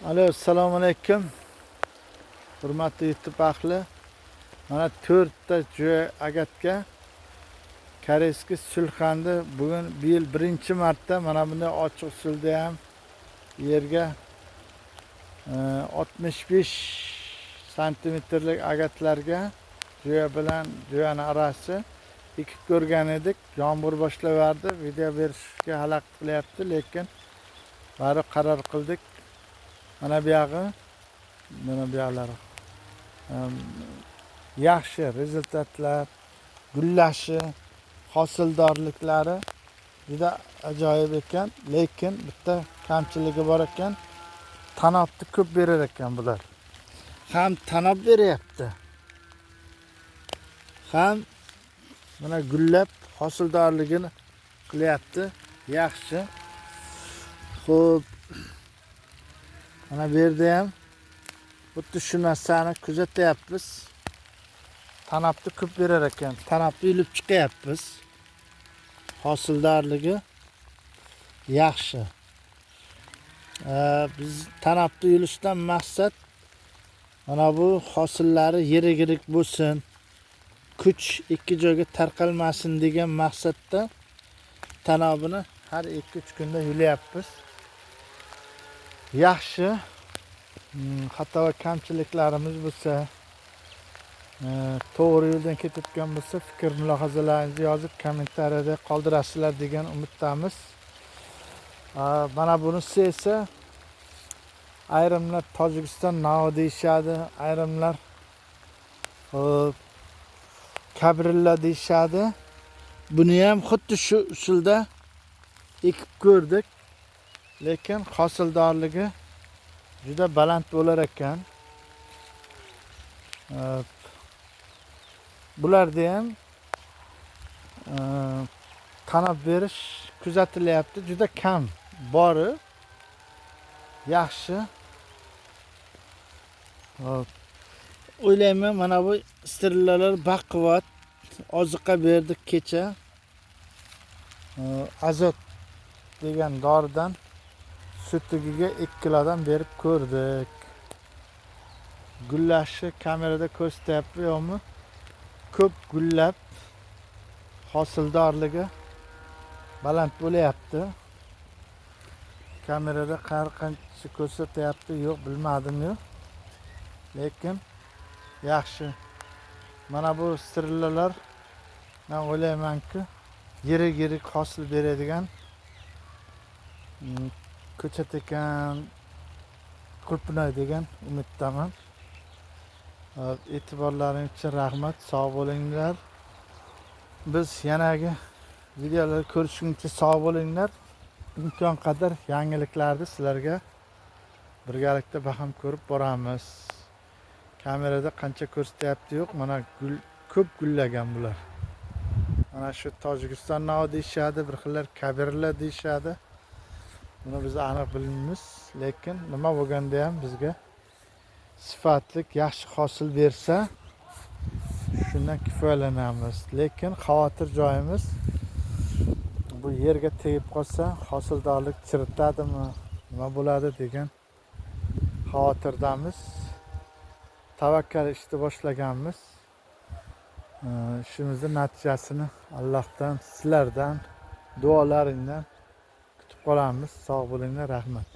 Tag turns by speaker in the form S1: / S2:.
S1: Alo, assalomu alaykum. Hurmatli YouTube ahli. Mana 4 ta jo'ya agatga koreyskiy sulxanni bugun bu yil birinchi marta mana bunday ochiq usulda ham yerga 65 santimetrlik agatlarga jo'ya bilan jo'yani orasi ekib ko'rgan edik. Yomg'ir boshlaverdi, video berishga xalaqit qilyapti, lekin baribir qaror qildik. Mana bu yog'i, mana bu yoqlari yaxshi rezultatlar, gullashi, hosildorliklari juda ajoyib ekan, lekin bitta kamchiligi bor ekan, tanobni ko'p berar ekan bular. Ham tanob beryapti, ham mana gullab hosildorligini qilyapti, yaxshi. Xo'p, mana bu yerda ham xuddi shu narsani kuzatyapmiz. Tanobni ko'p berar ekan. Tanobni ilib chiqyapmiz. Hosildorligi yaxshi. Biz tanobni yulishdan maqsad mana bu hosillari yirik-yirik bo'lsin, kuch ikki joyga tarqalmasin degan maqsadda tanobini har 2-3 kunda yulyapmiz. Yaxshi. Xato va kamchiliklarimiz bo'lsa, to'g'ri yo'ldan ketayotgan bo'lsa, fikr mulohazalaringizni yozib kommentariyada qoldirasizlar degan umiddamiz. Mana bunisi esa ayrimlar Tojikiston novi deyishadi, ayrimlar kabrilla deyishadi. Buni ham xuddi shu usulda ekib ko'rdik, lekin hosildorligi juda baland bo'lar ekan. Bularda ham tanob berish kuzatilyapti, juda kam bori yaxshi. Hop. O'ylayman mana bu sterillalar baquvvat oziqa berdik kecha. Azot degan doridan sutigiga 2 kilodan berib ko'rdik. Gullashi kamerada ko'rsatyapti yo'qmi? Ko'p gullab hosildorligi baland bo'lyapti. Kamerada qancha ko'rsatyapti, yo'q bilmadim yo'q. Lekin yaxshi. Mana bu sterillalar men o'ylaymanki yirik-yirik hosil beradigan ko'chat ekan, qulpinay degan umiddaman. E'tiborlaring uchun rahmat, sog' bo'linglar. Biz yanagi videolar ko'rishguncha sog' bo'linglar. Imkon qadar yangiliklarni sizlarga birgalikda baham ko'rib boramiz. Kamerada qancha ko'rsatyapti yo'q, mana gul ko'p gullagan bular. Mana shu Tojikiston novi deyishadi, bir xillar kabirlar deyishadi. Buni biz aniq bilmaymiz, lekin nima bo'lganda ham bizga sifatli yaxshi hosil bersa shundan kifoyalanamiz. Lekin xavotir joyimiz bu yerga tegib qolsa hosildorlik chiritadimi, nima bo'ladi degan xavotirdamiz. Tavakkal ishni boshlaganmiz. Ishimizni natijasini Allohdan, sizlardan, duolaringdan kutib qolamiz. Sog' bo'linglar, rahmat.